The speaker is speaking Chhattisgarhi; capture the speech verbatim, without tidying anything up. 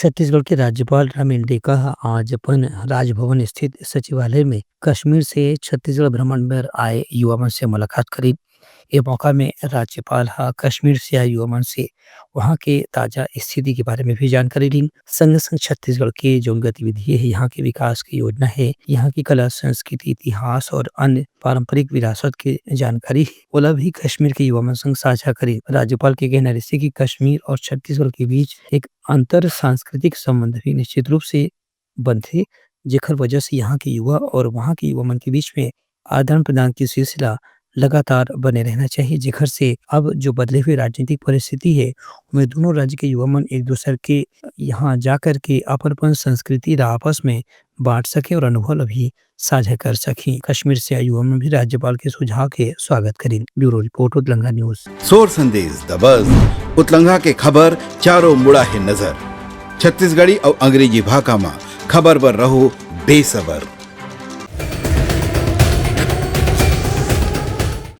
छत्तीसगढ़ के राज्यपाल रामेन डेका ह आज अपन राजभवन स्थित सचिवालय में कश्मीर से छत्तीसगढ़ भ्रमण बर आए युवा मन से मुलाकात करीन। ये मौका में राज्यपाल ह कश्मीर से आए युवा मन से वहां के ताजा स्थिति के बारे में भी जानकारी लीन। संग संग छत्तीसगढ़ के जो गतिविधि है, यहाँ के विकास की योजना है, यहाँ की कला, संस्कृति, इतिहास और अन्य पारंपरिक विरासत के जानकारी है, ओला भी कश्मीर के युवा मन संग साझा करीन। राज्यपाल के कहना रहिसे कि कश्मीर और छत्तीसगढ़ के बीच एक अंतर सांस्कृतिक संबंध भी निश्चित रूप से बनथे, जेखर वजह से यहाँ के युवा और वहाँ के युवा मन के बीच में आदान प्रदान की सिलसिला लगातार बने रहना चाहिए, जेखर से अब जो बदले हुए राजनीतिक परिस्थिति है, उनमें दोनों राज्य के युवा मन एक दूसर के यहाँ जा कर के अपन अपन संस्कृति ला आपस में बांट सके और अनुभव ला भी साझा कर सके। कश्मीर से आए युवा मन भी राज्यपाल के सुझाव के स्वागत करीन। Bureau report, Utlanga news. सोर संदेश दबस, उतलंगा के खबर चारों मुड़ा है नजर। छत्तीसगढ़ी और अंग्रेजी भाखा मा खबर बर रहो बेसबर।